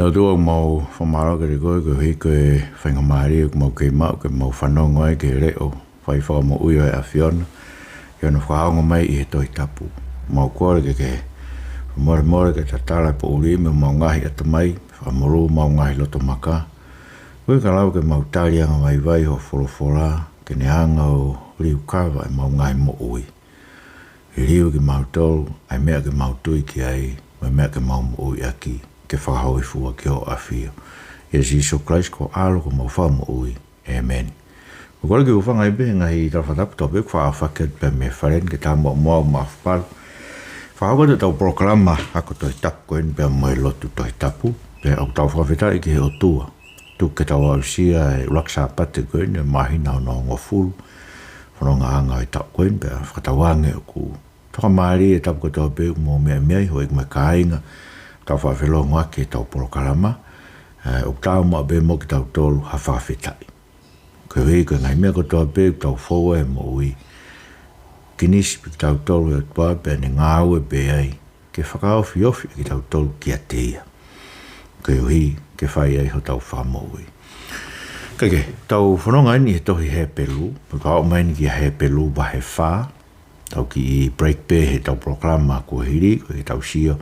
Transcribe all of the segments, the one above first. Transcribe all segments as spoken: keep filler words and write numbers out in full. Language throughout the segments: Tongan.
ʻOtua, ʻoku mau fakamālō kiate koe koeʻuhi ko e faingamālie ʻoku mau kei maʻu ke mau fanongo ai ki he leʻo fai fakamoʻui ʻo e ʻAfiona, ʻi hono fakaongo mai ʻi he Tohi Tapu. Mau kole ke ke fakamolemole ke tatala e poʻuli mei homau ngaahi ʻatamai, fakamolū homau ngaahi loto maka, koeʻuhi ka lava ke mau tali angavaivai hoʻo folofola, ke ne hanga ʻo liukava ʻemau ngaahi moʻui. Liliu kimautolu ʻa e meʻa ke mau tui ki ai, mo e meʻa ke mau moʻui ʻaki, ke fakahōifua ki hoʻo ʻafio. ʻIa Sīsū Kalaisi ko ho ʻAlo ko homau Fakamoʻui. ʻĒmeni. ʻOku ou kole ke u hūfanga ai pē he ngaahi tala fakatapu kotoa pē ʻoku faʻa ʻohake atu pē mei he fale ni, ke tā muʻa mo au Maʻafu Palu. Fakahoko atu ʻetau polokalama ako Tohi Tapu ko eni pea mo e lotu Tohi Tapu. Pea ʻoku tau fakafetaʻi ki he ʻOtua, tuku ke tau aʻusia e ʻuluaki Sāpate ko eni ʻo e māhina hono hongofulu, fonongaʻanga ʻo e taʻu ko eni, pea fakatauange ʻoku tokamālie e tapu kotoa pē ʻoku mou meʻa mei ai, houʻeiki mo e kāinga, tau faʻa felōngoaki ʻetau polokalama. ʻE, ʻoku taau maʻu pē mo kitautolu ha fakafetaʻi. Koeʻuhi ko e ngaahi meʻa kotoa pē ʻoku tau fou ai he moʻui, kinisi pē kitautolu ʻe he ʻOtua pea ne ngāue pē ai ke fakaofiofi kitautolu kiate ia, koeʻuhi ke fai ai hotau fakamoʻui. Kae kehe, tau fononga eni he tohi Hepelū, pea tau aʻu mai eni kia Hepelū vahe fā. Tau kiʻi break pē heʻetau polokalama kuo hili, ko ʻetau sio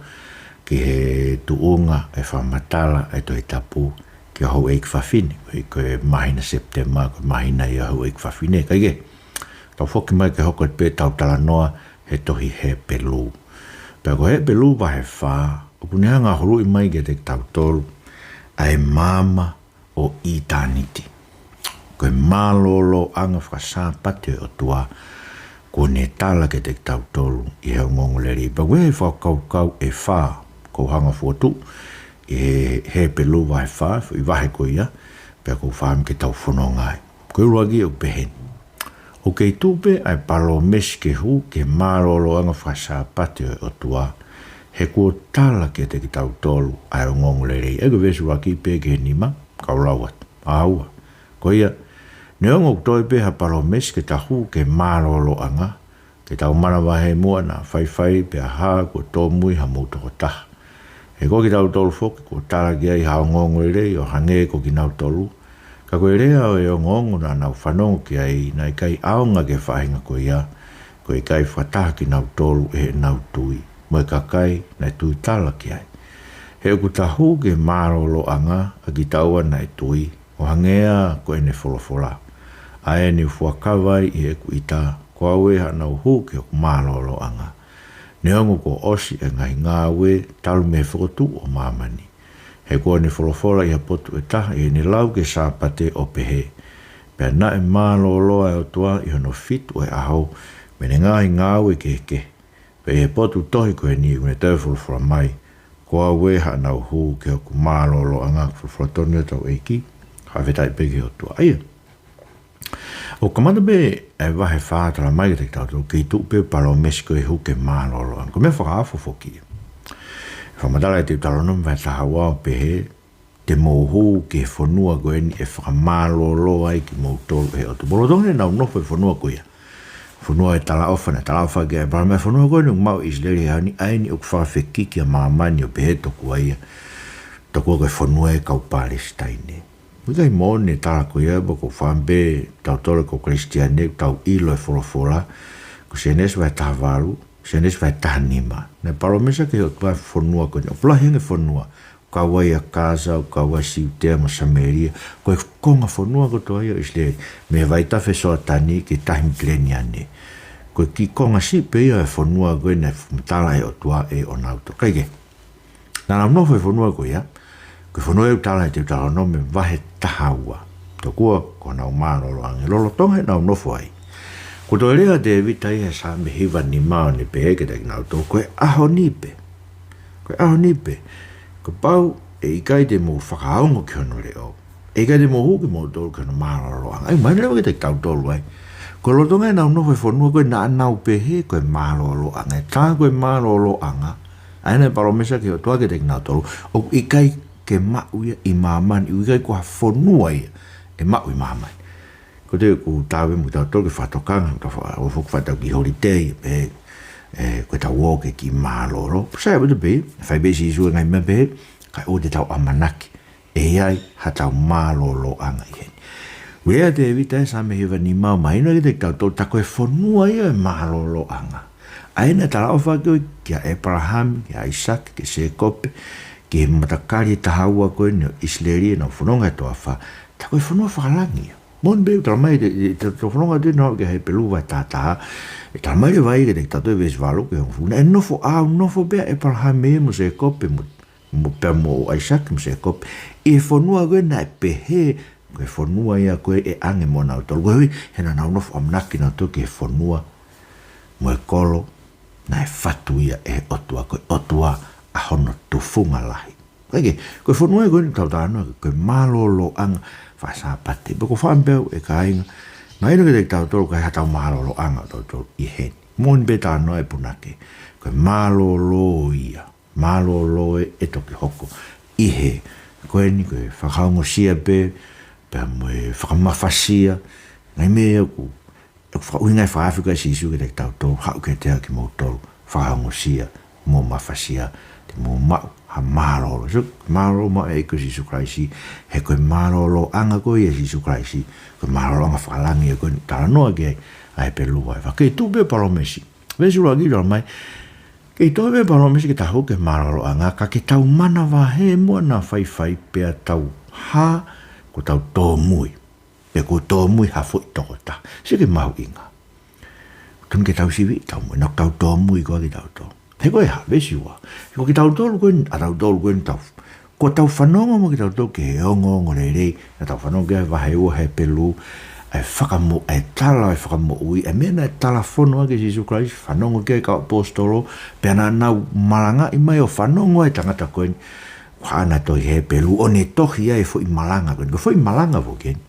ki he tuʻunga e fakamatala e Tohi Tapu ki he houʻeiki fafine, koeʻuhi ko e māhina Sepitema ko e māhina ia houʻeiki fafine. Kae kehe, tau foki mai ke hoko pē ʻetau talanoa he tohi Hepelū. Pea ko Hepelū vahe fā, ʻoku ne hanga huluʻi mai kiate kitautolu ʻa e maama ʻo ʻitāniti. Ko e mālōlōʻanga fakasāpate ʻo e ʻOtua, kuo ne tala kiate kitautolu ʻi he ongoongolelei. Pea ko e fakakaukau ʻe fā ʻoku ou hanga fokotuʻu ʻi he Hepelū vahe fā, foʻi vahe ko ia, pea ʻoku ou fakaʻamu ke tau fononga ai. Ko e ʻuluaki ʻoku pehē ni: ʻOku kei tuʻu pē ʻa e palōmesi ke hū ki he mālōlōʻanga fakasāpate ʻo e ʻOtua, he kuo tala kiate kitautolu ʻa e ongoongolelei. ʻA ia ko e veesi ʻuluaki pē ki he nima, kau lau atu. ʻA ua. Ko ia, neongo ʻoku toe pē ha palōmesi ke ta hū ki he mālōlōʻanga, ke tau manavahē muʻa naʻa faifai pea hā kuo tōmui hamou tokotaha. He ko kitautolu foki kuo tala ki ai ha ongoongolelei ʻo hangē ko kinautolu. Ka ko e lea ʻo e ongoongo naʻa nau fanongo ki ai, naʻe ʻikai ʻaonga ki he faʻahinga ko ia, ko e ʻikai fakataha kinautolu ʻi heʻenau tui mo e kakai naʻe tuitala ki ai. He ʻoku ta hū ki he mālōlōʻanga ʻa kitaua naʻe tui, ʻo hangē ko ʻene folofola, ʻa ē ne u fuakava ai ʻi heʻeku ʻita, ko au ē haʻanau hū ki hoku mālōlōʻanga. Neongo kuo ʻosi e ngaahi ngāue talu mei he fokotuʻu ʻo māmani. He kuo ne folofola ʻi ha potu ʻe taha ʻi heʻene lau ki he Sāpate ʻo pehē: Pea naʻe mālōlō ʻa e ʻOtua ʻi hono fitu ʻo e ʻaho mei heʻene ngaahi ngāue kehekehe. Pea ʻi he potu tohi ko eni ʻoku ne toe folofola mai, ko au ē haʻanau hū ki hoku mālōlōʻanga. Folofola tonu ʻetau ʻEiki, fakafetaʻi pē ki he ʻOtua. ʻA ia, ʻoku kamata pē ʻa e vahe fā ʻo tala mai kiate kitautolu ʻoku kei tuʻu pē palōmesi ko e hū ki he mālōlōʻanga. Ko e meʻa fakaofo foki ia. Fakamatala ʻe Teutalōnome vahe taha ua ʻo pehē, te mou hū ki he fonua ko eni ʻe fakamālōlō ai kimoutolu ʻe he ʻOtua. Pea lolotonga ʻenau nofo he fonua ko ia, fonua ʻo e talaʻofa, naʻe talaʻofa ki ai ʻe ʻĒpalahame, fonua ko eni ʻoku maʻu ʻe ʻIsileli he ʻaho ni, ʻa eni ʻoku fakafekiki ʻa māmani ʻo pehē tokua ia, tokua ko e fonua ʻo e kau Palesitaine. ʻOku ʻikai moʻoni e tala ko ia, pea ʻoku ou fakaʻamu pē kitautolu ko e kau Kalisitiane ʻoku tau ʻilo e folofola, ko Sēnesi vahe taha valu, Sēnesi vahe taha nima. Naʻe palōmesi ki he ʻOtua e fonua ko eni, ʻoku lahi ange fonua, kau ai ʻa Kasa, kau ai ʻa Siutea mo Samēlia, ko e konga fonua kotoa ia ʻo ʻIsileli, mei he vaitafe Soatani ki he tahi Mitileniane. Ko e kiʻi konga siʻi pē ia e fonua ko ē naʻe fakamatala ʻe he ʻOtua ʻe ʻonautolu. Kae kehe, naʻa nau nofo he fonua ko ia, ko e fonua ia ʻoku tala ʻe Teutalōnome vahe taha ua, tokua ko honau mālōlōʻanga. Lolotonga ʻenau nofo ai, kuo toe lea ʻa Tēvita ʻi he Saame hiva nima ʻo ne pehē kiate kinautolu, ko e ʻaho ni pē, ko e ʻaho ni pē, kapau ʻe ʻikai te mou fakaongo ki hono leʻo, ʻe ʻikai te mou hū kimoutolu ki hono mālōlōʻanga. ʻA ia, mahino leva kiate kitautolu ai, ko e lolotonga ʻenau nofo he fonua ko ē naʻa nau pehē ko e mālōlōʻanga. He tā ko e mālōlōʻanga, ʻa ia naʻe palōmesi ki he ʻOtua kiate kinautolu, ʻoku ʻikai ke maʻu ia ʻi māmani, ʻoku ʻikai ko ha fonua ia ʻe maʻu ʻi māmani. Ko e toe ʻoku taau mo kitautolu ke fakatokanga, ka fa-, ʻo foki fakatau ki holitei, pehē, ē, ko ʻetau ō ki he kiʻi mālōlō. Sai, ʻaupito pē, fai pē ʻe Sīsū e ngaahi meʻa pehē, Kae ʻoua te tau ʻamanaki ʻe ʻi ai haʻatau mālōlōʻanga ʻi heni. Lea ʻa Tēvita ʻi he Saame hiva nima ʻo mahino kiate kitautolu, tā ko e fonua ia ʻo e mālōlōʻanga. ʻA ia naʻe talaʻofa ʻaki ʻo ia kia ʻĒpalahame, kia ʻAisake, kia Sēkope, ki he matakali ʻe taha ua ko eni ʻo ʻIsileli, ʻenau fononga he toafa, tā ko e fonua fakalangi ia. Moʻoni pē, talamai ʻe, ʻe, ʻe, ʻe, ʻe fononga atu ʻi he Hepelū vahe taha taha, ʻe talamai leva ia kiate kitautolu ʻi he veesi valu ki he hongofulu, naʻe nofo ʻaunofo pē ʻa ʻĒpalahame mo Sēkope mo, mo, pea mo ʻAisake mo Sēkope ʻi he fonua ko ē naʻe pehē ko e fonua ia ko ē ʻe ʻange moʻonautolu. Koeʻuhi he naʻa nau nofo ʻamanaki nautolu ki he fonua mo e kolo naʻe fatu ia ʻe he ʻOtua, ko e ʻOtua ʻa hono tufunga lahi. Kae kehe, ko e fonua ia ko eni ʻoku tau talanoa, ko e mālōlōʻanga faka-Sāpate. Pea ʻoku ou fakaʻamu pē au ʻe kāinga, mahino kiate kitautolu ʻoku ʻi ai haʻatau mālōlōʻanga ʻotautolu ʻi heni. Moʻoni pē talanoa ʻa e punake, ko e mālōlō ia, mālōlō ē ʻe toki hoko ʻi he, ko eni ko e fakaongosia pē, pea mo e fakamafasia, ngaahi meʻa ia ʻoku, ʻoku fakaʻuhinga e fakaafe ko ē ʻa Sīsū kiate kitautolu, haʻu kiate au kimoutolu, fakaongosia mo mafasia, te mou maʻu ha mālōlō. So, mālōlō maʻu ʻe he ʻEiki ko Sīsū Kalaisi, he ko e mālōlōʻanga ko ia ʻo Sīsū Kalaisi, ko e mālōlōʻanga fakalangi ia ko eni ʻoku talanoa ki ai ʻa Hepelū vahe fā. Kei tuʻu pē palōmesi. Veesi ʻuluaki talamai, kei toe pē palōmesi ke tau hū ki he mālōlōʻanga, ka ke tau manavahē muʻa naʻa faifai pea tau hā kuo tau tōmui, pe kuo tōmui ha foʻi tokotaha. Sio ki he mahuʻinga. Tonu ke tau sivi, tau mo, naʻa tau tōmui koā kitautolu? He ko e hā, veesi ua. He ko kitautolu ko eni, ʻa tautolu ko eni tau, kuo tau fanongo mo kitautolu ki he ongoongolelei naʻa tau fanongo ki ai he vahe ua Hepelū, ʻa e fakamo-, ʻa e tala ʻo e fakamoʻui, ʻa e meʻa naʻe talafonua ki ai ʻa Sīsū Kalaisi, fanongo ki ai ʻa e kau ʻaposetolo, pea naʻa nau malangaʻi mai ʻo fanongo ʻa e tangata ko eni, ʻa ʻene tohi Hepelū, ʻo ne tohi ai e foʻi malanga ko eni, ko e foʻi malanga foki eni.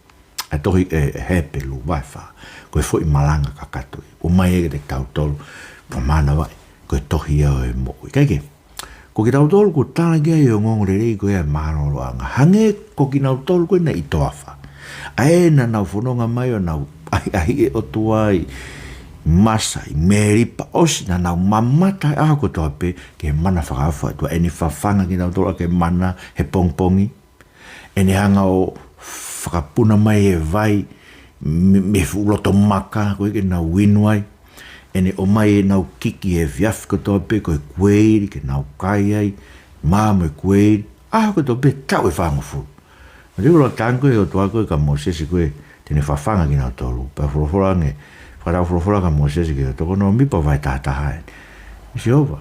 ʻA e tohi ʻe, ʻe Hepelū vahe fā, ko e foʻi malanga kakato ia. ʻOmai ia kiate kitautolu, fakamānavaʻi, ko e tohi ia ʻo e moʻui. Kae kehe, ko kitautolu kuo tala ki ai e ongoongolelei ko ia ʻo e mālōlōʻanga. Hangē ko kinautolu ko ē naʻe ʻi he toafa. ʻA ē naʻa nau fononga mai ʻo nau ʻahiʻahiʻi e ʻOtua ʻi Masa, ʻi Melipa, ʻosi naʻa nau mamata he ʻaho kotoa pē ki he mana fakaofo ʻa e ʻOtua, ʻene fafanga kinautolu ʻaki e mana he pongipongi, ʻene hanga ʻo fakapuna mai e vai mei, mei he fuʻu loto maka ko ē ke nau inu ai. ʻEne ʻomai ʻenau kiki he efiafi kotoa pē ko e kueili ke nau kai ai, mā mo e kueili, ʻaho kotoa pē taʻu ʻe fāngofulu. Naʻe ʻuluaki talaange ko ē ʻe he ʻOtua ko ē kia Mōsese ko ē te ne fafanga kinautolu. Pea folofola ange, fakatau folofola kia Mōsese ki he ʻOtua, ko hono ʻomi pē ʻa e vahe taha taha eni. Sihova,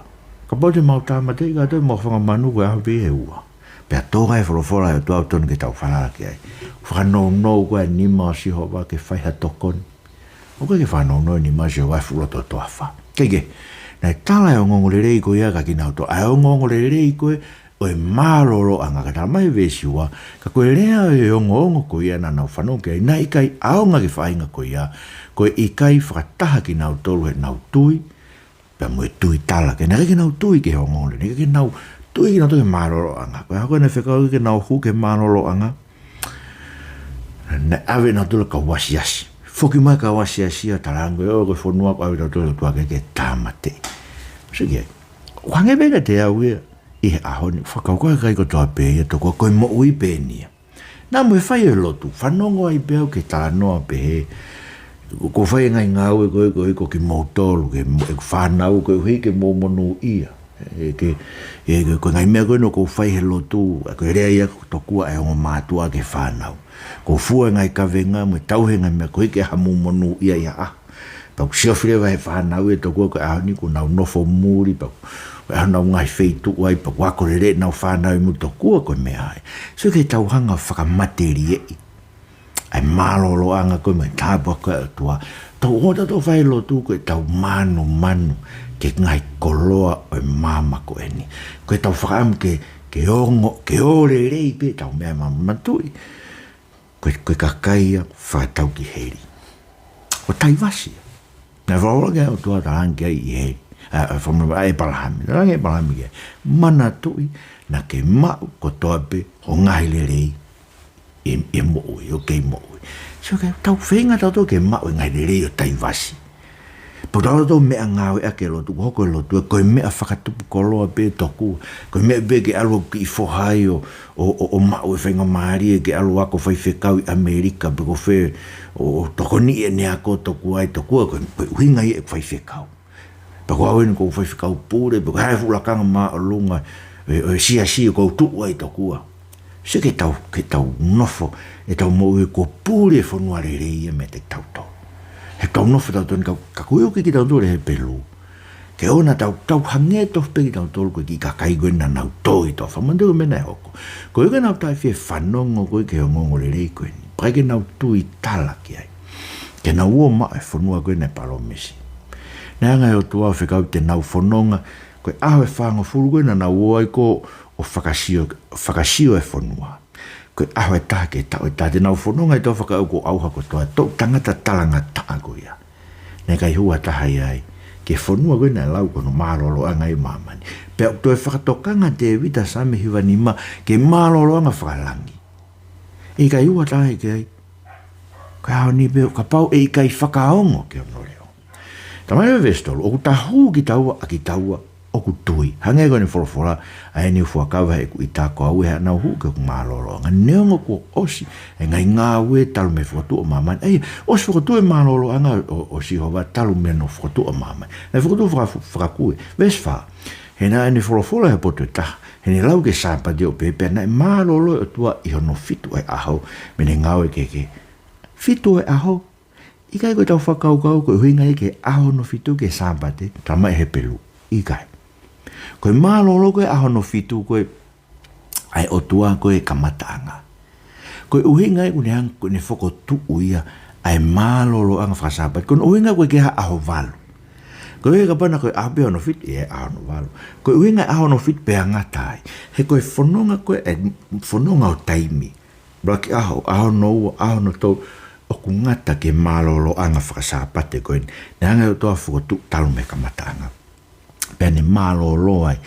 kapau te mau tāmateʻi kātoa ʻi he moʻunga fanga manu ko e ʻaho pē ia ʻe ua. Pea tō ai e folofola ʻa e ʻOtua ʻoku totonu ke tau falala ki ai. Fakanounou ko ē e nima ʻo Sihova ke fai ha tokoni. ʻOku ʻikai ke fakanounou e nima ʻo Sihova he fuʻu loto toafa. Kae kehe, naʻe tala e ongoongolelei ko ia kia kinautolu. ʻA e ongoongolelei ko ē ʻo e mālōlōʻanga, ka talamai ʻe he veesi ua, ka ko e lea ʻo e ongoongo ko ia naʻa nau fanongo ki ai, naʻe ʻikai ʻaonga ki he faʻahinga ko ia, ko e ʻikai fakataha kinautolu heʻenau tui, pea mo e tuitala, ke naʻe ʻikai ke nau tui ki he ongoongolelei, naʻe ʻikai ke nau tui kinautolu ki he mālōlōʻanga. Ko e ʻaho ko ē naʻe fekau ke nau hū ki he mālōlōʻanga, naʻe ʻave nautolu ʻe he kau asiasi. Foki mai e kau asiasi ʻo talaange, ʻo ko e fonua kuo ʻave ʻe he ʻOtua ke, ke tāmateʻi. Sio ki ai. ʻOku hangē pē kiate au ia ʻi he ʻaho ni, fakakaukau e kakai kotoa pē ia, tokua ko e moʻui pē eni ia. Naʻa mo e fai e lotu, fanongo ai pē au ki he talanoa pehē, ʻoku ou fai e ngaahi ngāue ko ē, ko ē, ko kimoutolu, ki he mo-, ʻeku fānau, koeʻuhi ke mou monūʻia. ʻE ke, ʻe ke, ko e ngaahi meʻa ko ē naʻa ʻoku ou fai he lotu, ʻa ia ko e lea ia ʻoku tokua ʻe he ongo mātuʻa ki he fānau. ʻOku ou fua e ngaahi kavenga mo e tauhi e ngaahi meʻa koeʻuhi ke ʻi ai haʻamou monūʻia ʻi ha ʻaho. Pea ʻoku siofi leva ʻe he fānau ia, tokua ko e ʻaho ni kuo nau nofo muli, pea ko e ʻaho ʻenau ngaahi feituʻu ai, pea ʻoku ako lelei ʻenau fānau ʻi muli, tokua ko e meʻa ia. Sio ki heʻetau hanga ʻo fakamateliʻi ʻa e mālōlōʻanga ko ē mo e tāpuaki ʻa e ʻOtua. Tau ō tautolu ʻo fai e lotu ko ʻetau manumanu ki he ngaahi koloa ʻo e māmani ko eni. Ko ʻetau fakaʻamu ke, ke ongo, ke ō lelei pē ʻetau meʻa māmani. Manatuʻi, ko e, ko e kakai ia ʻoku fakatatau ki heli. Ko Taivasi ia. Naʻe folofola ki ai e ʻOtua, talaange ki ai ʻi heli. ʻA, ʻa, fakamolemole, ʻa ʻĒpalahame. Talaange ʻe ʻĒpalahame ki ai, manatuʻi, naʻa ke maʻu kotoa pē hoʻo ngaahi lelei ʻi, ʻi he moʻui, ʻoku kei moʻui. Sio ki ai, tau feinga tautolu ke maʻu e ngaahi lelei ʻo Taivasi. Pea ʻoku tau loto meʻangāueʻaki e lotu, ko e hoko e lotu ia ko e meʻa fakatupu koloa pē tokua. Ko e meʻa pē ke ʻalu ʻo kiʻi foha ai ʻo, ʻo, ʻo, ʻo maʻu e faingamālie ke ʻalu ʻo ako faifekau ʻi ʻAmelika pe ko fē, ʻo, ʻo tokoniʻi ʻene ako tokua ai tokua, ko e, ko e ʻuhinga ia ʻeku faifekau. Pea ko au eni ko e faifekau pule, pe ko e hā e fuʻu lakanga māʻolunga ʻo e, ʻo e siasi ʻoku ou tuʻu ai tokua. Sio ki heʻetau, ki heʻetau nofo, ʻetau moʻui, kuo pule e fonua lelei ia meiate kitautolu. Heʻetau nofo tautolu ni ka, ka ko e ʻuhinga kitautolu ʻi Hepelū. Ke ʻoua naʻa tau, tau hangē tofu pē kitautolu ko e kiʻi kakai ko ē naʻa nau tō ʻi he toafa. Manatuʻi e meʻa naʻe hoko. Ko e ʻuhinga naʻa tau taʻe fie fanongo ko ē ki he ongoongo lelei ko eni. Pea ʻikai ke nau tuitala ki ai. Ke nau ō ʻo maʻu e fonua ko ē naʻe palōmesi. Naʻe hanga ʻe he ʻOtua ʻo fekau te nau fononga, ko e ʻaho ʻe fāngofulu ko ē naʻa nau ō ai ko ē ʻo fakasio, fakasio e fonua. Ko e ʻaho ʻe taha ki he taʻu ʻe taha te nau fononga ʻi he toafa kae ʻoua kuo ʻauha kotoa e toʻu tangata talangataʻa ko ia. Naʻe ʻikai hū ha taha ia ai ki he fonua ko ē naʻe lau ko hono mālōlōʻanga ʻi māmani. Pea ʻoku toe fakatokanga ʻa Tēvita Saame hiva nima ki he mālōlōʻanga fakalangi. ʻE ʻikai hū ha taha ia ki ai. Ko e ʻaho ni pē ʻo kapau ʻe ʻikai fakaongo ki hono leʻo. Talamai ʻe he veesi tolu, ʻoku tau hū kitaua ʻa kitaua ʻoku tui. Hangē ko ʻene folofola, ʻa eni ʻoku fuakava heʻeku ʻita, ko au ʻe haʻanau hū ki hoku mālōlōʻanga. Neongo kuo ʻosi e ngaahi ngāue talu mei he fokotuʻu ʻo māmani. ʻA ia, ʻosi fokotuʻu e mālōlōʻanga ʻo, ʻo Sihova talu mei hono fokotuʻu ʻo māmani. Naʻe fokotuʻu faka-, fakakū. Veesi fā, he naʻe ʻene folofola he potu ʻe taha, he naʻe lau ki he Sāpate ʻo pehē, pea naʻe mālōlō e ʻOtua ʻi hono fitu ʻo e ʻaho mei heʻene ngāue kehekehe. Fitu ʻo e ʻaho. ʻIkai ko ʻetau fakakaukau ko e ʻuhinga ia ki he ʻaho hono fitu ki he Sāpate, talamai ʻe Hepelū. ʻIkai. Ko e mālōlō ko ē ʻaho hono fitu ko ē ʻa e ʻOtua ko ē kamataʻanga. Ko e ʻuhinga ia ʻoku ne hanga, ʻoku ne fokotuʻu ia ʻa e mālōlōʻanga fakasāpate. Ko hono ʻuhinga ʻoku ʻikai ke ʻi ai ha ʻaho valu. Ko e kapau naʻe ko e ʻaho pē hono fitu, ʻe ʻi ai e ʻaho hono valu. Ko e ʻuhinga e ʻaho hono fitu pea ngata ai. He ko e fononga ko ē, e fononga ʻo taimi. Ua ki he ʻaho, ʻaho hono ua, ʻaho hono tolu, ʻoku ngata ki he mālōlōʻanga fakasāpate ko eni. Naʻe hanga ʻe he ʻOtua ʻo fokotuʻu talu mei he kamataʻanga. Pea ne mālōlō ai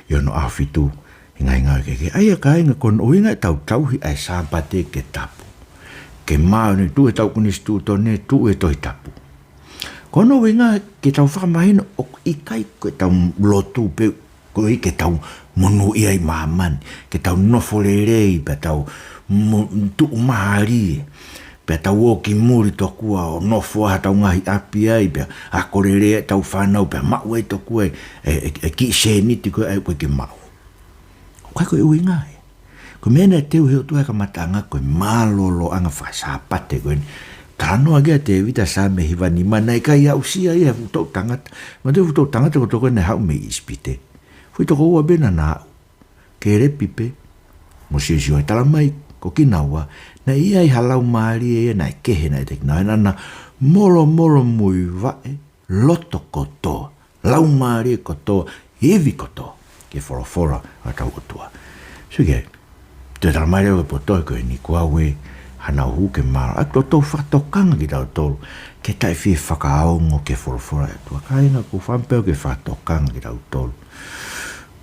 ʻi hono ʻaho fitu ʻi he ngaahi ngāue kehekehe. ʻA ia kāinga, ko hono ʻuhinga ʻetau tauhi ʻa e Sāpate ke tapu. Ke maʻu ʻene tuʻu he ʻetau konisitūtone, tuʻu he Tohi Tapu. Ko hono ʻuhinga ke tau fakamahino ʻoku ʻikai ko ʻetau lotu pē ko ē ke tau monūʻia ʻi māmani, ke tau nofo lelei, pea tau mo-, tuʻumālie, pea tau ō ki muli tokua ʻo nofo ʻa hotau ngaahi ʻapi ai, pea ako lelei ʻetau fānau, pea maʻu ai tokua e, e, e, e kiʻi sēniti ko ē ʻoku ʻikai ke maʻu. ʻOku ʻikai ko e ʻuhinga ia. Ko e meʻa naʻe teu ʻe he ʻOtua he kamataʻanga ko e mālōlōʻanga fakasāpate ko eni. Talanoa ki ai ʻa Tēvita Saame hiva nima, naʻe ʻikai aʻusia ia ʻe he fuʻu toʻu tangata. Manatuʻi e fuʻu toʻu tangata kotoa ko ē naʻe haʻu mei ʻIsipite. Foʻi tokoua pē naʻa nau, Kēlepi pē mo Siosiua. Talamai ko kinaua, naʻe ʻi ai ha laumālie ia naʻe kehe naʻe ʻiate kinaua. Naʻa na molomolomuivaʻe loto kotoa, laumālie kotoa, ivi kotoa ki he folofola ʻa hotau ʻOtua. Sio ki ai, toe talamai leva ʻe he potu ko eni, ko au ʻe haʻanau hū ki he mālōlō. ʻOku totonu fakatokanga kitautolu ke taʻe fie fakaongo ki he folofola ʻa e ʻOtua. Kāinga, ʻoku ou fakaʻamu pē au ke fakatokanga kitautolu.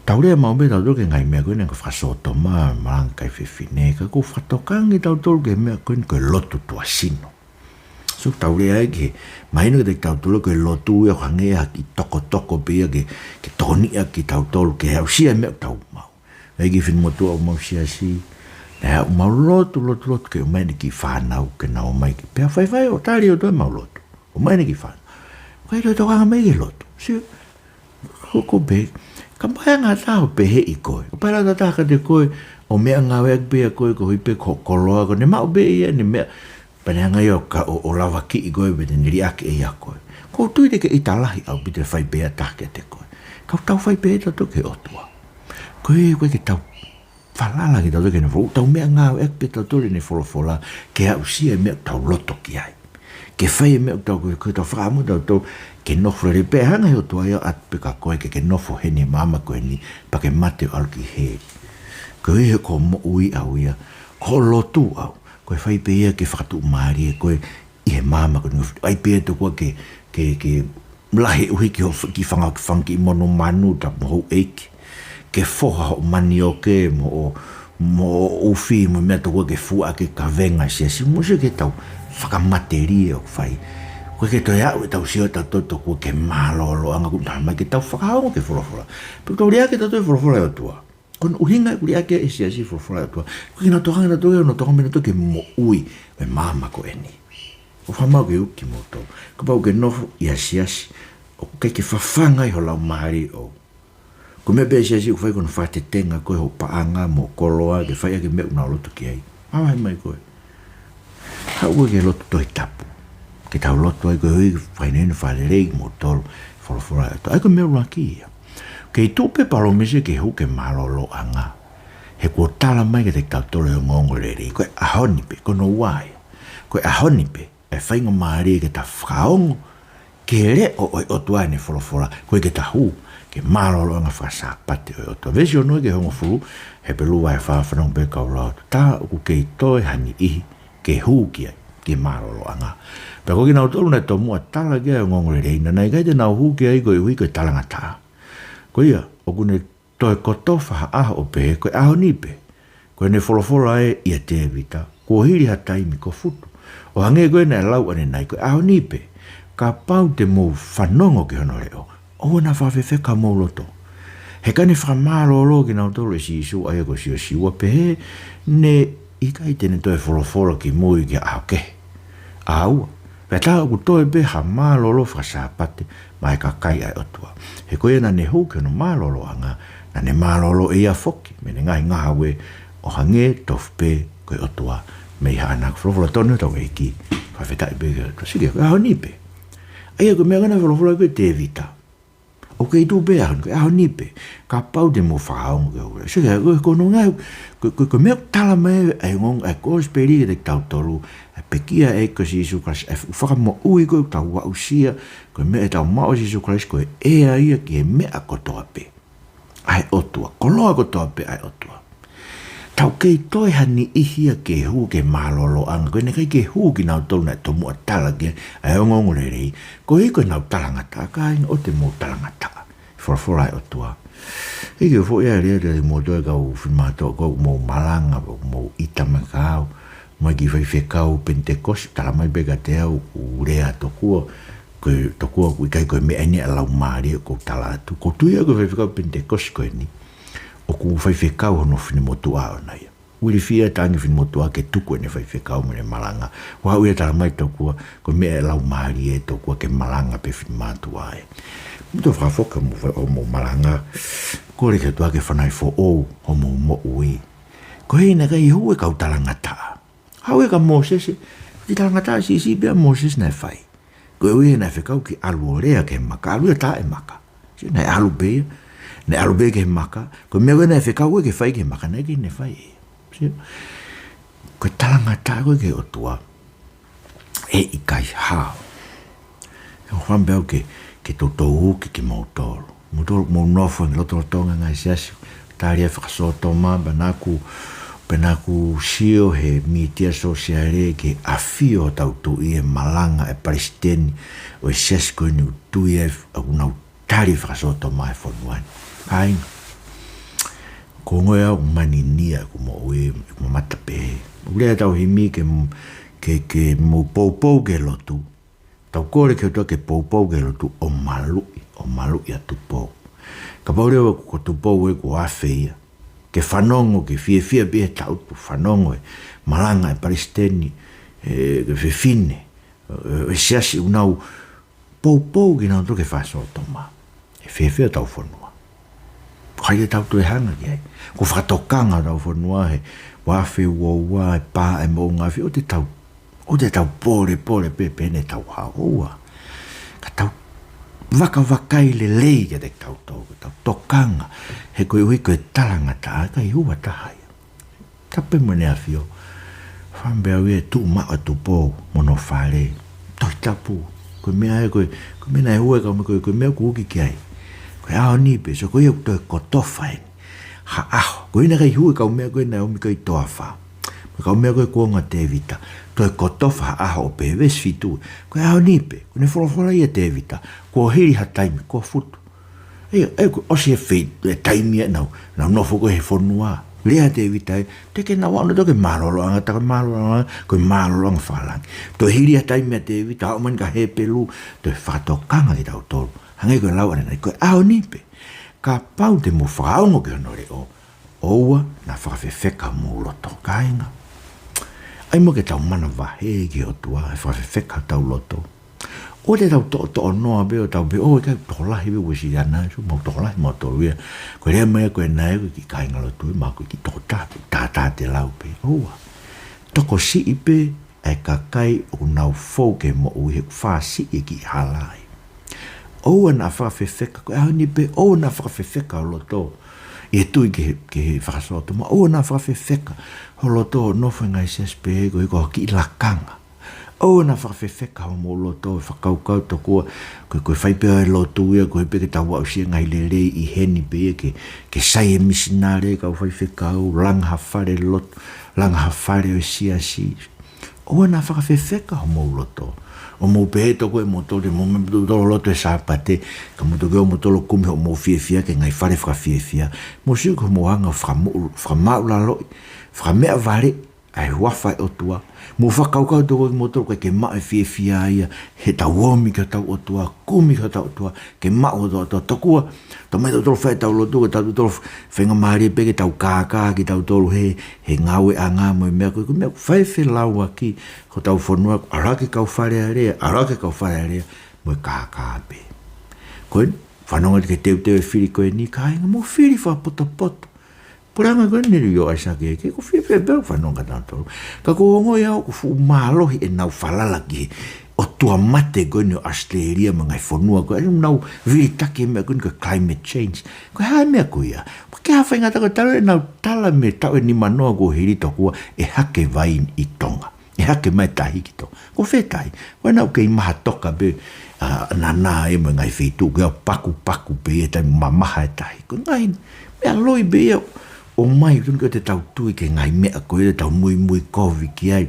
Tau lea maʻu pē tautolu ki he ngaahi meʻa ko eni ko e fakasōtoma, malanga kakai fefine, ka ʻoku ou fakatokanga kitautolu ki he meʻa ko eni ko e lotu tuʻasino. So, tau lea ai ki he, mahino kiate kitautolu ko e lotu ia ʻoku hangē ha kiʻi tokotoko pē ia ke, ke tokoniʻi kitautolu ke aʻusia e meʻa ʻoku tau maʻu. ʻAi ki he finemotuʻa ʻoku mau siasi, naʻa mau lotu, lotu, lotu, ke ʻomai ʻene kiʻi fānau, ke na ō mai ki. Pea faifai ʻo tali ʻe he ʻOtua ʻemau lotu. ʻOmai ʻene kiʻi fānau. Ko e lotu, ka ʻomai ki he lotu. Sio, hoko pē, kapau ʻe ngata ʻo pehē ʻe koe. Kapau ʻe lata taha kiate koe, ʻo meʻangāueʻaki pē ʻa koe, koeʻuhi pē ko e koloa, ko ʻene maʻu pē ia ʻene meʻa, pea ne hanga ia ʻo ka, ʻo, ʻo lavakiʻi koe, pea te ne liʻaki ʻe ia koe. ʻOku ou tui te ke ʻita lahi ʻaupito ʻi he fai pehē ʻa ha taha kiate koe. Ka ʻoku tau fai pehē tautolu ki he ʻOtua. Ko e, ko e ke tau falala kitautolu ki heʻene fo-, tau meʻangāueʻaki pē tautolu ʻene folofola, ke aʻusia e meʻa ʻoku tau loto ki ai. Ke fai e meʻa ʻoku tau, ko e, ko e tau fakaʻamu tautolu, ke nofo lelei pea hanga ʻe he ʻOtua ia ʻo ʻatu pē kia koe ke ke nofo heni he maama ko eni, pea ke mate ʻo ʻalu ki heli. Koeʻuhi he ko hoʻo moʻui ʻaʻau ia, ko hoʻo lotu ʻaʻau, ko e fai pē ia ke fakatuʻumālie koe ʻi he maama ko eni, ʻai pē ia tokua ke, ke, ke lahi ʻuhi ki hoʻo f-, kiʻi fanga, fanga kiʻi monumanu tapu mo houʻeiki. Ke foha hoʻo manioke mo hoʻo, mo hoʻo ʻufi mo e meʻa tokua ke fua ki he kavenga siasi. Mou sio ki heʻetau fakamatelie ʻoku fai. ʻOku ʻikai ke toe aʻu ʻetau sio ʻatautolu tokua ki he mālōlōʻanga ʻoku talamai ke tau fakaongo ki he folofola. Pea tau liʻaki ʻatautolu e folofola ʻa e ʻOtua. Ko hono ʻuhinga ʻoku liʻaki ai ʻe he siasi e folofola ʻa e ʻOtua, ʻoku ʻikai ke nau tokanga ʻatautolu, ʻoku nau tokanga pē ʻatautolu ki he moʻui ʻo e māmani ko eni. ʻOku ou fakamāʻopoʻopo kimoutolu, kapau ʻoku ke nofo ʻi ha siasi ʻoku ʻikai ke fafanga ai ho laumālie ʻoʻou. Ko e meʻa pē ʻa e siasi ʻoku fai ko hono fakatetenga koe, hoʻo paʻanga mo e koloa ke fai ʻaki e meʻa ʻoku nau lotu ki ai. Mavahe mai koe. Haʻu koe ki he lotu Tohi Tapu ke tau lotu ai, koeʻuhi ke fakahinohino fakalelei kimoutolu he folofola ʻa e ʻOtua. ʻA ia ko e meʻa ʻuluaki ia. Kei tuʻu pē palōmesi ke hū ki he mālōlōʻanga, he kuo talamai kiate kitautolu ʻe he ongoongolelei, ko e ʻaho ni pē, ko hono ua ia. Ko e ʻaho ni pē ʻe faingamālie ke ta fakaongo ki he leʻo ʻo e ʻOtua ʻi heʻene folofola, koeʻuhi ke ta hū ki he mālōlōʻanga fakasāpate ʻo e ʻOtua. Veesi ono ki he hongofulu, Hepelū vahe fā, fanongo pē kau lau atu. Tā ʻoku kei toe ha niʻihi ke hū ki ai, ki he mālōlōʻanga. Pea ko kinautolu naʻe tomuʻa tala ki ai ʻa e ongoongolelei, naʻe ʻikai te nau hū ki ai koeʻuhi ko e talangataʻa. Ko ia, ʻoku ne toe kotofa ha ʻaho ʻo pehē, ko e ʻaho ni pē. Ko ʻene folofola ē ʻia Tēvita, kuo hili ha taimi kuo futu. ʻO hangē ko ia naʻe lau ʻanenai, ko e ʻaho ni pē. Kapau te mou fanongo ki hono leʻo, ʻoua naʻa fakafefeka homou loto. He ka ne fakamālōlō kinautolu ʻe Sīsū, ʻa ia ko Siosiua, pehē ne ʻikai te ne toe folofola kimui ki ha ʻaho kehe. ʻA ua, pea tā ʻoku toe pē ha mālōlō fakasāpate maʻá e kakai ʻa e ʻOtua. He ko ia naʻa ne hū ki hono mālōlōʻanga, naʻa ne mālōlō ʻe ia foki mei heʻene ngaahi ngāue, ʻo hangē tofu pē ko e ʻOtua mei haʻana. Ko e folofola tonu ʻa hotau ʻEiki. Fakafetaʻi pē ki he ʻOtua. Sio ki he ʻaho ni pē. ʻA ia ko e meʻa ko ē naʻe folofola ki ai ʻa Tēvita, ʻoku kei tuʻu pē ʻaho ni, ko e ʻaho ni pē. Kapau te mou fakaongo ki hoku leʻo. Sio ki he, ko, ko hono ngaahi, ko, ko, ko e meʻa ʻoku talamai ʻe he ongoongo, ʻa e kosipeli kiate kitautolu, ʻa e pekia ʻa e ʻEiki ko Sīsū Kalaisi, ʻa e fakamoʻui ko ē ʻoku tau aʻusia, ko e meʻa ʻetau maʻu ʻa Sīsū Kalaisi, ko e ʻea ia ki he meʻa kotoa pē ʻa e ʻOtua, koloa kotoa pē ʻa e ʻOtua. Tau kei toe ha niʻihi ia ke hū ki he mālōlōʻanga, ko ʻene ʻikai ke hū kinautolu naʻe tomuʻa tala ki ai ʻa e ongoongolelei, koeʻuhi ko ʻenau talangataʻa. Kāinga, ʻoua te mou talangataʻa he folofola ʻa e ʻOtua. ʻEiki, ʻofa ʻoku ʻi ai e lea kiate kimoutolu e kau finemātuʻa ko ē ʻoku mou malanga, ʻoku mou ʻita mai kia au, mai ki he faifekau Penitekosi, talamai pē kiate au ʻoku lea tokua, ko e tokua ʻoku ʻikai ko e meʻa eni ʻa e Laumālie ʻoku ou tala atu. ʻOku ou tui au ko e faifekau Penitekosi ko eni, ʻoku faifekau hono finemotuʻa ʻoʻona ia. Uilifia Tangi Finemotuʻa ke tuku ʻene faifekau mo ʻene malanga. Ua ui e talamai tokua, ko e meʻa ʻa e Laumālie tokua ke malanga pē finemātuʻa ē. Mou toe fakafoki hoʻomou fa-, hoʻomou malanga. Kole ki he ʻOtua ke fanauʻi foʻou hoʻomou moʻui. Ko e hā naʻe ʻikai hū e kau talangataʻa? Haʻu ē kia Mōsese, ko e talangataʻa siʻisiʻi pē ʻa Mōsese naʻe fai. Koeʻuhi he naʻe fekau ke ʻalu ʻo lea ki he maka, ʻalu ia ʻo tā e maka. Sio, naʻe ʻalu pē ia, naʻe ʻalu pē ki he maka, ko e meʻa ko ē naʻe fekau ke fai ki he maka, naʻe ʻikai ke ne fai ia. Sio, ko e talangataʻa ko ē ki he ʻOtua, ʻe ʻikai hao. ʻOku ou fakaʻamu pē au ke, ke toutou uki kimoutolu. Moutolu ʻoku mou nofo ʻi he lotolotonga e ngaahi siasi, tali e fakasōtoma, pea naʻá ku, pea naʻá ku sio he mītia sōsiale ki he ʻafio ʻa hotau tuʻi he malanga ʻa e palesiteni ʻo e siasi ko eni ʻoku tui ai ʻoku nau tali e fakasōtoma he fonua ni. Kāinga, ʻoku ou ongoʻi au ʻoku mani nia ʻeku moʻui, ʻeku mamata pehē. ʻOku lea ʻetau himi ke, ke, ke mou poupou ki he lotu. Tau kole ki he ʻOtua ke poupou ki he lotu ʻo maluʻi, ʻo maluʻi ʻa Tupou. Kapau leva ko Tupou ē kuo afe ia, ke fanongo, ke fiefia pē he taʻutu fanongo e malanga e palesiteni, e, e fefine, e, e siasi ʻoku nau poupou kinautolu ki he fakasōtoma. ʻE fēfē hotau fonua? Ko hai te tau toe hanga ki ai? Ko e fakatokanga hotau fonua he ua afe ua ua, e pā e moʻunga afi, ʻoua te tau, ʻoua te tau pōlepole pē pe ne tau haoa. Ka tau vakavakai lelei kiate kitautolu, ka tau tokanga, he koeʻuhi ko e talangataʻa ʻikai hū ha taha ia. Tapu mo ʻEne ʻAfio. Fakaʻamu pē au ia ʻe tuʻu maʻu ʻa Tupou mo hono fale. Tohi Tapu. Ko e meʻa ē ko ē, ko e meʻa naʻe hū e kau meʻa ko ē, ko e meʻa ʻoku uki ki ai. Ko e ʻaho ni pē, so ko ia ʻoku toe kotofa eni ha ʻaho. Ko ia naʻe ʻikai hū e kau meʻa ko ē naʻe ʻomi ko ē ʻi he toafa. Mo e kau meʻa ko ē kuonga ʻo Tēvita. Toe kotofa ha ʻaho ʻo pehē, veesi fitu. Ko e ʻaho ni pē, ko ʻene folofola ia ʻa Tēvita, kuo hili ha taimi kuo futu. ʻA ia, ʻa ia kuo ʻosi e fei-, e taimi ia ʻenau, ʻenau nofo ko ē he fonua. Lea ʻa Tēvita ia, teʻeki ke nau aʻu nautolu ki he mālōlōʻanga, tā ko e mālōlōʻanga, ko e mālōlōʻanga fakalangi. Toe hili ha taimi ʻa Tēvita, aʻu mai ki he Hepelū, toe fakatokanga kitautolu. Hangē ko e lau ʻanenai, ko e ʻaho ni pē, kapau te mou fakaongo ki hono leʻo, ʻoua naʻa fakafefeka homou loto. Kāinga, ʻai muʻa ke tau manavahē ki he ʻOtua, ʻe fakafefeka hotau loto. ʻOua te tau toʻotoʻo noa pē ʻo tau pehē, ʻo ʻikai tokolahi pē Uēsiliana, so mau tokolahi mautolu ia. Ko e lea mai ko ena ia ko e kiʻi kāingalotu ia, mahalo ko e kiʻi tokotaha, tātā te lau pē. ʻOua. Tokosiʻi pē ʻa e kakai ʻoku nau fou ki he moʻui he ʻoku fāsiʻi e kiʻi hala ai. ʻOua naʻa fakafefeka, ko e ʻaho ni pē ʻoua naʻa fakafefeka ho loto. ʻI he tui ki he, ki he fakasōtoma, ʻoua naʻa fakafefeka ho loto ʻo nofo he ngaahi siasi pehē ko e, ko e kiʻi lakanga. ʻOua naʻa fakafefeka homou loto, fakakaukau tokua, ko e, ko e fai pē ʻa e lotu ia, ko e pē ke tau aʻusia e ngaahi lelei ʻi heni pē ia ke, ke sai e misinale, kau faifekau, langa ha fale lotu, langa ha fale ʻo e siasi. ʻOua naʻa fakafefeka homou loto. ʻO mou pehē tokua ʻe moutolu te mou meʻa pē ʻo lotu he Sāpate, ka mou toki ō moutolu ʻo kumi hoʻomou fiefia ki he ngaahi fale fakafiefia. Mou sio ki hoʻomou anga ʻo fakamoʻu-, fakamaʻulaloʻi, fakameʻavaleʻi ʻa e huafa ʻo e ʻOtua. Mou fakakaukau tokua kimoutolu ʻoku ʻikai ke maʻu e fiefia ia heʻetau omi ki hotau ʻOtua, kumi ki hotau ʻOtua, ke maʻu hotau ʻOtua. Tokua, talamai ʻe tautolu ʻe fai ʻetau lotu, ko tautolu faingamālie pē ke tau kākā kitautolu he, he ngāueʻanga mo e meʻa ko ē, ko e meʻa ʻoku fai e felauʻaki hotau fonua, ʻalu hake kau Fale Alea, ʻalu hake kau Fale Alea, mo e kākā pē. Ko e fanongo ki he teuteu e fili ko eni, kāinga, mou fili fakapotopoto. Puleʻanga ko eni ʻo ʻAisake, ke ko fili pē pea fanongo kia tautolu. Ka ʻoku ou ongoʻi au ʻoku fuʻu mālohi ʻenau falala ki he ʻotua mate ko eni ʻo ʻAositelēlia mo e ngaahi fonua ko ē, ʻenau vilitaki e meʻa ko eni ko e climate change. Ko e hā e meʻa ko ia? Pea ko e hā e faingataʻa ko ē, talu ʻenau tala mei he taʻu ʻe nimanoa kuo hili tokua ʻe hake e vai ʻi Tonga. ʻE hake mai e tahi ki Tonga. Ko fē tahi? Ko ʻenau kei maha toka pē, ʻa, Nanā ia mo e ngaahi feituʻu ko ē ʻoku pakupaku pē ia, taimi mamaha e tahi. Ko e ngaahi meʻa loi pē ia ʻoku ʻomai, tonu ke ʻoua te tau tui ki he ngaahi meʻa ko ia te tau muimui kovi ki ai.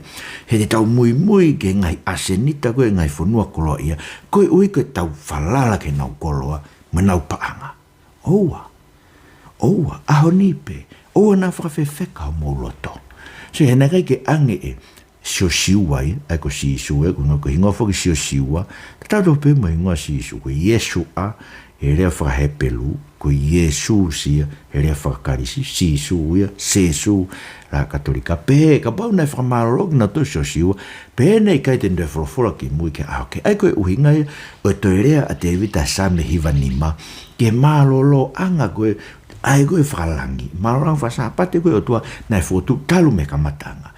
He te tau muimui ki he ngaahi ʻasenita ko ē ʻo e ngaahi fonua koloaʻia, koeʻuhi ko ʻetau falala ki heʻenau koloa mo ʻenau paʻanga. ʻOua. ʻOua. ʻAho ni pē. ʻOua naʻa fakafefeka homou loto. So, he naʻe ʻikai ke ʻange ʻe Siosiua ia, ʻa ia ko Sīsū ia, ko e hingoa, ko e hingoa foki Siosiua, tatau tofu pē mo e hingoa Sīsū, ko Iesua he lea faka-Hepelū, ko Iesū ia he lea faka-Kalisi, Sīsū ia, Sēsū, lea Katolika. Pehē, kapau naʻe fakamālōlō kinautolu ʻe Siosiua, pehē naʻe ʻikai te ne toe folofola kimui ki he ʻaho kehe. ʻA ia ko e ʻuhinga ia ʻo e toe lea ʻa Tēvita he Saame hiva nima ki he mālōlōʻanga ko ē, ʻa ia ko e fakalangi, mālōlōʻanga faka-Sāpate ko ē ʻo e ʻOtua naʻe fokotuʻu talu mei he kamataʻanga.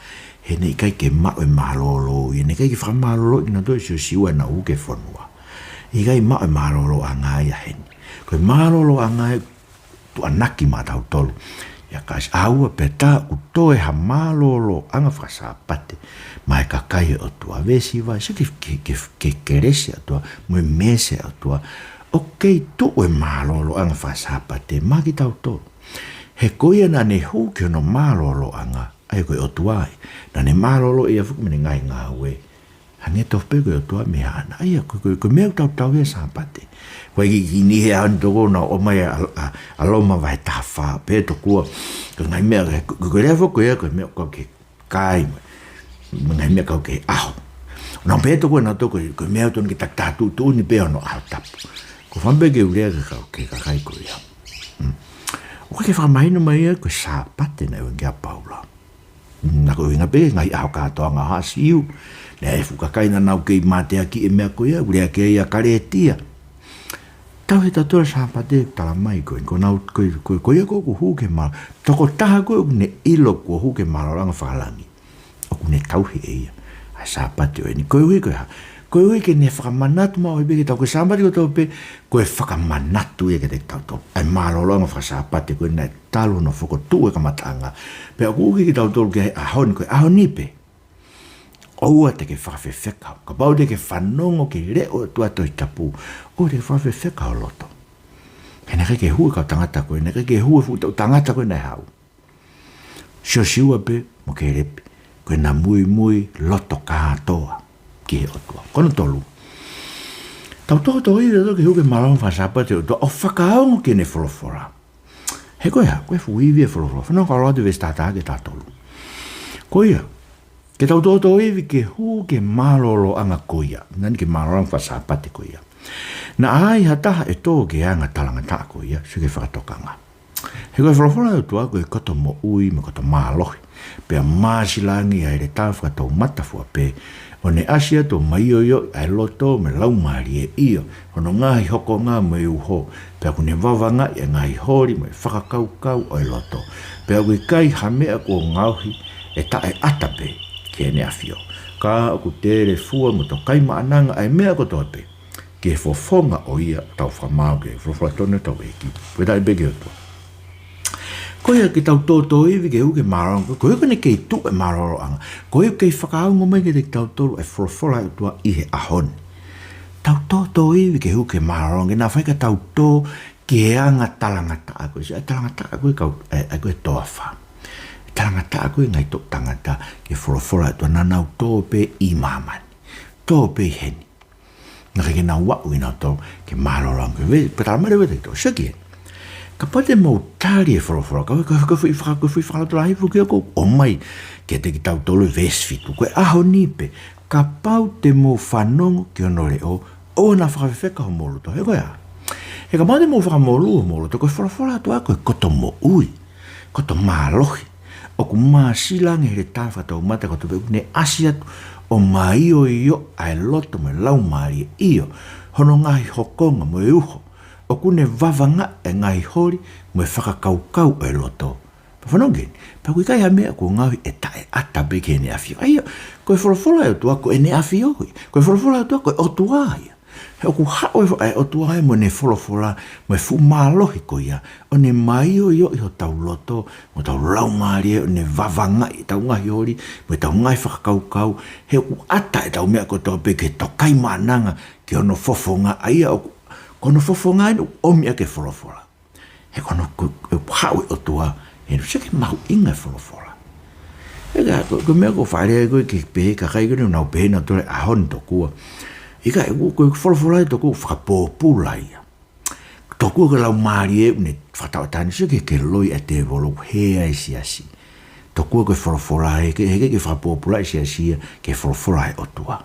He naʻe ʻikai ke maʻu e mālōlō ia, naʻe ʻikai ke fakamālōlō kinautolu ʻe Siosiua ʻenau hū ki he fonua. ʻIkai maʻu e mālōlōʻanga ia heni. Ko e mālōlōʻanga ia ʻoku tuʻunaki maʻatautolu. ʻIa, ka ʻosi ʻaua pē ʻa e toe ha mālōlōʻanga faka-Sāpate maʻa e kakai ʻo e ʻOtua. Veesi hiva, sio ki he, ki he, ki he kelesi ʻa e ʻOtua mo e meesi ʻa e ʻOtua. ʻOku kei tuʻu e mālōlōʻanga faka-Sāpate maʻa kitautolu. He ko ia naʻa ne hū ki hono mālōlōʻanga, ʻa ia ko e ʻOtua ia, naʻa ne mālōlō ia foki mei heʻene ngaahi ngāue. Hangē tofu pē ko e ʻOtua mei haʻana. ʻA ia, ko, ko, ko e meʻa ʻoku tautau ia he Sāpate. Ko e kiʻi, kiʻi niʻihi he ʻaho ni tokua naʻa nau ʻomai ʻa, ʻa, ʻa Loma vahe taha fā, pehē tokua, ko e ngaahi meʻa, ko, ko, ko e lea foki ko ia, ko e meʻa ʻoku kau ki he kai mo e, mo e ngaahi meʻa ʻoku kau ki he ʻaho. Naʻa nau pehē tokua naʻa nau tokua, ko e meʻa ʻoku totonu ke takitaha tuʻutuʻuni pē hono ʻaho tapu. Ko e fakaʻamu pē ke u lea ki he kau, ki he kakai ko ia. Mm. ʻOku ʻikai ke fakamahino mai ia ko e Sāpate naʻe ui ki ai ʻa Paula. Naʻa ko e ʻuhinga pē ngaahi ʻaho kātoanga ʻo haʻa Siu. Naʻe ʻi ai e fuʻu kakai naʻa nau kei mateaki e meʻa ko ia, ʻoku lea ki ai ʻa Kalētia. Tauhi ʻe tautolu e Sāpate, talamai ko ē, ko ʻenau, ko, ko, ko ia ko ē ʻoku hū ki he mā-, tokotaha ko ē ʻoku ne ʻilo kuo hū ki he mālōlōʻanga fakalangi, ʻoku ne tauhi ʻe ia ʻa e Sāpate ʻo eni. Koeʻuhi ko e hā? Koeʻuhi ke ne fakamanatu maʻu ai pē kiate kitautolu, ko e Sāpate kotoa pē, ko e fakamanatu ia kiate kitautolu ʻa e mālōlōʻanga faka-Sāpate ko ē naʻe talu hono fokotuʻu he kamataʻanga. Pea ʻoku ui kitautolu ki he ʻaho ni, ko e ʻaho ni pē, ʻoua te ke fakafefeka. Kapau te ke fanongo ki he leʻo ʻa e ʻOtua he Tohi Tapu, ʻoua te ke fakafefeka ho loto. He naʻe ʻikai ke hū e kau tangata ko ē, naʻe ʻikai ke hū e fuʻu tangata ko ē naʻe haʻu. Siosiua pē mo Kēlepi, ko ʻena muimui loto kātoa ki he ʻOtua. Ko hono tolu, tau tokoto ia ʻo toki hū ki he mālōlōʻanga faka-Sāpate ʻo e ʻOtua ʻo fakaongo ki heʻene folofola. He ko e hā, ko e fuʻu ivi e folofola. Fanongo kau lau atu e veesi taha taha ki he taha tolu. Ko ia, ke tau tōtōivi ke hū ki he mālōlōʻanga ko ia. Naʻa ni ki he mālōlōʻanga faka-Sāpate ko ia. Naʻa ai ha taha ʻe tō ki he anga talangataʻa ko ia, sio ki he fakatokanga. He ko e folofola ʻa e ʻOtua ko e koto moʻui mo e koto mālohi. Pea māsila ange ʻi he heletā fakatoumata fua pē, ʻo ne ʻasi atu ʻo maioioʻi ʻa e loto mo e laumālie, ʻio, hono ngaahi hokonga mo e uho, pea ʻoku ne vavangaʻi ʻa e ngaahi holi mo e fakakaukau ʻo e loto. Pea ʻoku ʻikai ha meʻa kuo ngaohi ʻe taʻeʻata pē ki heʻene ʻafio. Ka ʻoku telefua mo tokaimaʻananga ʻa e meʻa kotoa pē ki he fofonga ʻo ia ʻoku tau fakamaau ki ai. Folofola tonu ʻetau ʻEiki. Fakafetaʻi pē ki he ʻOtua. Ko ia ke tau tōtōivi ke hū ki he mālōlōʻanga, ko ia ko ʻene kei tuʻu e mālōlōʻanga. Ko ia kei fakaongo mai kiate kitautolu e folofola ʻa e ʻOtua ʻi he ʻaho ni. Tau tōtōivi ke hū ki he mālōlōʻanga, ke na fai ka tau tō ki he anga talangataʻa ko ia. Talangataʻa ko e kau, ē, ē, ko e toafa. Talangataʻa ko e ngaahi toʻu tangata ki he folofola ʻa e ʻOtua, naʻa nau tō pē ʻi māmani. Tō pē ʻi heni. Naʻe ʻikai ke nau aʻu ʻe nautolu ki he mālōlōʻanga. Ve-, pea talamai leva ʻe he ʻOtua, sio ki heni. Kapau te mou tali e folofola, ka, ka, ka foʻi faka-, ka foʻi fakalotolahi foki ʻoku ʻomai kiate kitautolu e veesi fitu. Ko e ʻaho ni pē, kapau te mou fanongo ki hono leʻo, ʻoua naʻa fakafefeka homou loto. He ko e hā? He kapau te mou fakamolū homou loto, ko e folofola ʻa e ʻOtua ko e koto moʻui, koto mālohi. ʻOku māsila ange ʻi he heletā fakatoumata kotoa pē, ʻoku ne ʻasi atu ʻo maioioʻi ʻa e loto mo e laumālie, ʻio, hono ngaahi hokonga mo e uho. ʻOku ne vavangaʻi e ngaahi holi mo e fakakaukau ʻo e loto. Pea fanongo ki heni, pea ʻoku ʻikai ha meʻa kuo ngaohi ʻe taʻeʻata pē ki heʻene ʻafio. ʻA ia, ko e folofola ʻa e ʻOtua ko ʻene ʻafioʻi. Ko e folofola ʻa e ʻOtua ko e ʻOtua ia. He ʻoku haʻu e fo-, ʻa e ʻOtua ia mo ʻene folofola, mo e fuʻu mālohi ko ia, ʻo ne maioioʻi hotau loto mo hotau laumālie, ʻo ne vavangaʻi ʻetau ngaahi holi mo ʻetau ngaahi fakakaukau. He ʻoku ʻata ʻetau meʻa kotoa pē ki he tokaimaʻananga ki hono fofonga, ʻa ia ʻoku, ko hono fofonga eni ʻoku ʻomi ʻaki e folofola. He ko hono, ko, ko e haʻu e ʻOtua, he naʻe sio ki he mahuʻinga e folofola. He ka, ko, ko e meʻa ʻoku ou fakalea ko ē ki he pehē, kakai ko eni ʻoku nau pehē nautolu he ʻaho ni tokua, ʻikai, ko, ko e folofola ē tokua ʻoku fakapōpula ia. Tokua ko e laumālie ʻoku ne fakatauʻatāina, sio ki he, ki he loi ʻa e tēvolo ʻoku hē ai e siasi. Tokua ko e folofola ē, ke, he ʻikai ke fakapōpulaʻi e siasi ia ki he folofola ʻa e ʻOtua.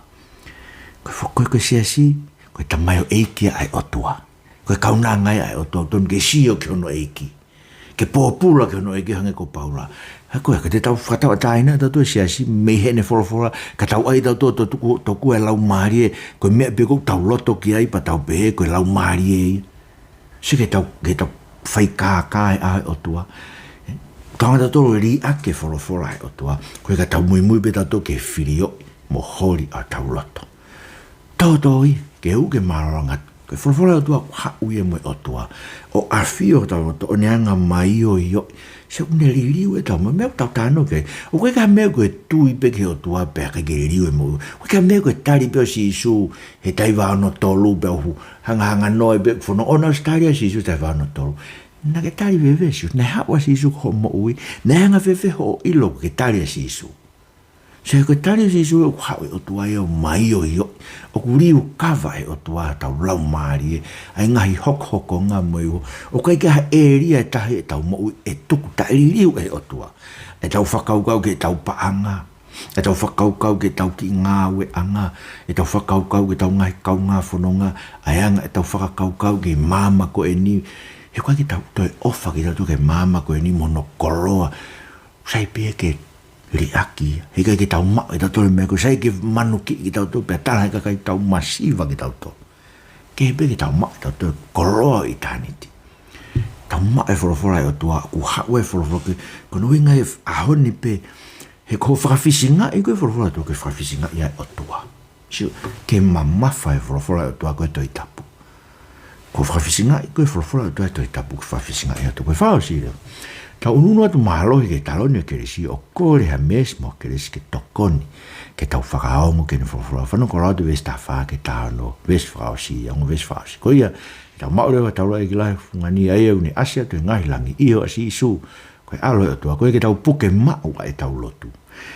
Ko e fo-, ko e, ko e siasi, ko e tamaioʻeiki ia ʻa e ʻOtua. Ko e kaunanga ia ʻa e ʻOtua, totonu ke sio ki hono ʻEiki. Ke pōpula ki hono ʻEiki, hangē ko Paula. He ko e, ka te tau fakatauʻatāina tautolu e siasi mei heʻene folofola, ka tau ʻai tautolu ʻo toku-, tokua e laumālie, ko e meʻa pē ʻoku tau loto ki ai pea tau pehē ko e laumālie ia. Sio ki heʻetau, ki heʻetau faikākā ʻa e ʻOtua. Tau hanga tautolu ʻo liʻaki e folofola ʻa e ʻOtua. Ko e ka tau muimui pē tautolu ki he filioʻi mo e holi ʻa hotau loto. Tōtōivi ke hū ki he mālōlōʻanga. Ko e folofola ʻa e ʻOtua ʻoku haʻu ia mo e ʻOtua ʻo ʻafio ʻi hotau loto, ʻo ne hanga ʻo maioioʻi. Sio, ʻoku ne liliu ʻetau moʻui, meʻa ʻoku tau talanoa ki ai. ʻOku ʻikai ko ha meʻa ko e tui pē ki he ʻOtua pea ʻikai ke liliu e moʻui. ʻOku ʻikai ko ha meʻa ko e tali pē ʻo Sīsū he tahi vaono tolu pea u hangahanganoa pē, fononga ʻo ʻosi tali ʻa Sīsū tahi vaono tolu. Naʻe ʻikai tali veve ʻa Sīsū, naʻe haʻu ʻa Sīsū ki hoʻo moʻui, naʻe hanga fēfē hoʻo ʻilo ʻoku ke tali ʻa Sīsū. Sio, ko e tali ʻa Sīsū ʻoku haʻu e ʻOtua ia ʻo maioioʻi, ʻoku liukava ʻe he ʻOtua hotau laumālie, ʻa e ngaahi hokohokonga mo e uho. ʻOku ʻikai ke ʻi ai ha ʻēlia ʻe taha ʻi heʻetau moʻui ʻe tuku taʻeliliu ʻe he ʻOtua. ʻEtau fakakaukau ki heʻetau paʻanga, ʻetau fakakaukau ki heʻetau kiʻi ngāueʻanga, ʻetau fakakaukau ki heʻetau ngaahi kaungā fononga, ʻa e anga ʻetau fakakaukau ki he māmani ko eni. He ʻoku ʻikai ke tau toe ʻofa kitautolu ki he māmani ko eni mo hono koloa. Sai pē ia ke liʻaki ia. He ʻikai ke tau maʻu ʻe tautolu e meʻa ko ē, sai ke manukiʻi kitautolu pea tala ʻe he kakai ʻoku tau masiva kitautolu. Kehe pē ke tau maʻu ʻe tautolu e koloa ʻo ʻitāniti. Tau maʻu e folofola ʻa e ʻOtua, ʻoku haʻu e folofola ki, ko hono ʻuhinga he ʻaho ni pē, he ko e fakafisingaʻi ko ē folofola ʻa e ʻOtua, ko e fakafisingaʻi ʻa e ʻOtua. Sio, ke mamafa e folofola ʻa e ʻOtua ko e Tohi Tapu. Ko e fakafisingaʻi ko e folofola ʻa e ʻOtua he Tohi Tapu, ko e fakafisingaʻi ʻa e ʻOtua. Ko e fakaʻosi leva. Tau ʻunuʻunu atu mālohi ki he taloni ʻo e kelesi, ʻo kole ha meesi mo ha kelesi ke tokoni ke tau fakaongo ki heʻene folofola. Fanongo kau lau atu e veesi taha fā ki he taha ono, veesi fakaʻosi, ongo veesi fakaʻosi. Ko ia, tau maʻu leva e taulaʻeiki lahi ʻo e fungani, ʻa ia ʻoku ne ʻasi atu he ngaahi langi, ʻio, ʻa Sīsū, Ko e ʻAlo ʻo e ʻOtua, ko e ke tau puke maʻu ʻa ʻetau lotu.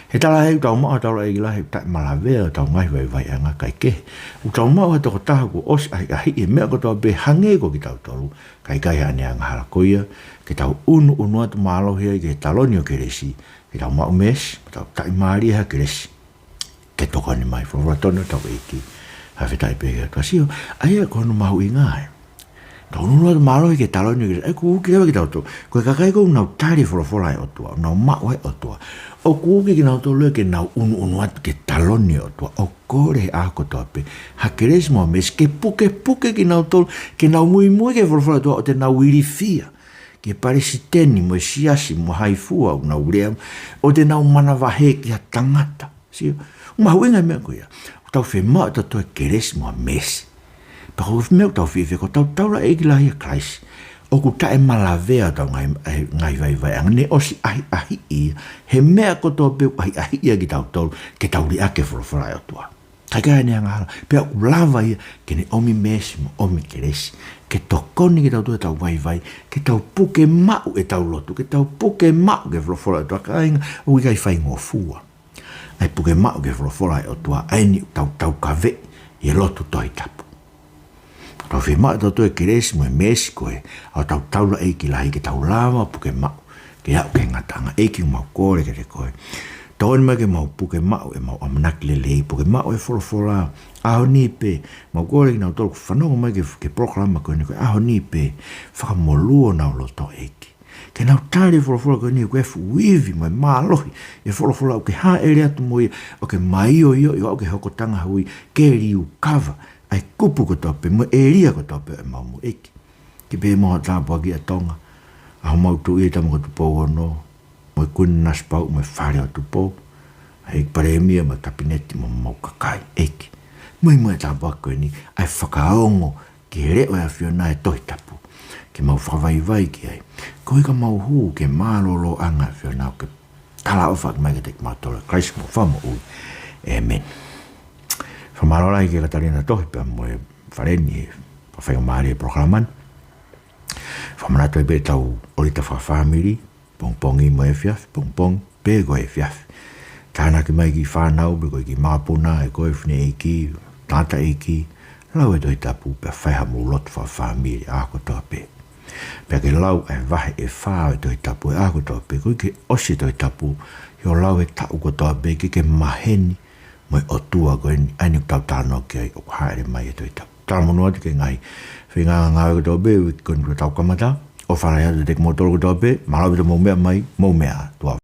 He talaʻehai ʻoku tau maʻu ha taulaʻeiki lahi ʻoku taʻemalavea ʻetau ngaahi vaivaiʻanga, kae kehe, ʻoku tau maʻu ha tokotaha kuo ʻosi ʻahiʻahiʻi e meʻa kotoa pē hangē ko kitautolu, kae ʻikai haʻane angahala. Ko ia, ke tau ʻunuʻunu atu mālohi ai ki he taloni ʻo e kelesi, ke tau maʻu meesi, mo tau taʻimālie ha kelesi ke tokoni mai. Folofola tonu ʻetau ʻEiki. Fakafetaʻi pē ki he ʻOtua. Sio, ʻa ia ko hono mahuʻinga ē. Tau ʻunuʻunu atu mālohi ki he taloni ʻo e kelesi, ʻoku uki leva kitautolu. Ko e kakai ʻoku nau tali e folofola ʻa e ʻOtua, ʻoku nau maʻu ʻa e ʻOtua, ʻoku uki kinautolu ia ke nau ʻunuʻunu atu ki he taloni ʻo e ʻOtua ʻo kole he ʻaho kotoa pē ha kelesi mo ha meesi ke pukepuke kinautolu ke nau muimui ki he folofola ʻa e ʻOtua, ʻo te nau ilifia ki he palesiteni mo e siasi mo hai fua ʻoku nau lea, ʻo te nau manavahē ki ha tangata. Sio, mahuʻinga e meʻa ko ia. ʻOku tau fiemaʻu ʻe tautolu e kelesi mo ha meesi. Pea ko e meʻa ʻoku tau fiefia, ko hotau taulaʻeiki lahi ʻa Kalaisi, ʻoku taʻemalavea hotau ngaahi, ngaahi vaivaiʻanga, ne ʻosi ʻahiʻahiʻi ia he meʻa kotoa pē ʻoku ʻahiʻahiʻi ai kitautolu ke tau liʻaki e folofola ʻa e ʻOtua. Kae ʻikai haʻane angahala, pea ʻoku lava ia ke ne ʻomi meesi mo ʻomi kelesi ke tokoni kitautolu ʻetau vaivai, ke tau puke maʻu ʻetau lotu, ke tau puke maʻu ki he folofola ʻa e ʻOtua. Kāinga, ʻoku ʻikai faingofua ʻa e puke maʻu ki he folofola ʻa e ʻOtua, ʻa eni ʻoku tau taukaveʻi ʻi he lotu Tohi Tapu. Tau fiemaʻu ʻe tautolu e kelesi mo e meesi ko ē ʻa hotau taulaʻeiki lahi ke tau lava puke maʻu, ke aʻu ki he ngataʻanga. ʻEiki, ʻoku mau kole kiate koe, tokoni mai ke mau puke maʻu ʻemau ʻamanaki lelei, puke maʻu e folofola. ʻAho ni pē, mau kole kinautolu ʻoku fanongo mai ki he, ki he polokalama ko eni, ko e ʻaho ni pē, fakamolū honau loto, ʻEiki, ke nau tali e folofola ko eni, ko e fuʻu ivi mo e mālohi e folofola, ʻoku ke hāʻele atu mo ia, ʻoku ke maioioʻi, ʻoku ke hoko tangata hui, ke liukava ʻa e kupu kotoa pē mo e ʻēlia kotoa pē ʻo ʻemau moʻui, ʻEiki. Ke pehē mo ha tāpuaki ʻa Tonga, ʻa homau Tuʻi, ʻa e Tama ko Tupou Ono, mo e Kuini Nanasipauʻu mo e Fale ʻo Tupou, ʻa e ʻEiki Palēmia mo e Kapineti mo homau kakai, ʻEiki. Mo e, mo e tāpuaki ko eni, ʻa e fakaongo ki he leʻo ʻa e ʻAfiona, ʻa e Tohi Tapu, ke mau fakavaivai ki ai. Koeʻuhi ka mau hū ki he mālōlōʻanga ʻo e ʻAfiona, ʻoku ke talaʻofa mai kiate kimautolu, ʻia Kalaisi homau Fakamoʻui. ʻĒmeni. Fakamālō lahi kia Katalina Tohi pea mo e fale ni he fakafaingamālie e polokalama ni. Fakamanatu ai pē ʻetau ʻōlita fakafāmili, pongipongi mo e efiafi, pongipongi pē ko e efiafi. Tānaki mai e kiʻi fānau pe ko e kiʻi makapuna, ʻa koe fineʻeiki, tangataʻeiki, lau e Tohi Tapu pea fai haʻamou lotu fakafāmili ʻaho kotoa pē. Pea ke lau e vahe ʻe fā ʻo e Tohi Tapu he ʻaho kotoa pē, koeʻuhi ke ʻosi e Tohi Tapu ʻi hoʻo lau he taʻu kotoa pē, ke ke maheni mo e ʻOtua ko eni, ʻa eni ʻoku tau talanoa ki ai, ʻoku hāʻele mai e Tohi Tapu. Talamonū atu ki he ngaahi feinga ngāue kotoa pē, ʻo e uike ko eni kuo tau kamata. ʻOfa lahi atu kiate kimoutolu kotoa pē, mālō ʻaupito hoʻomou meʻa mai, mou meʻa ā. Tuʻa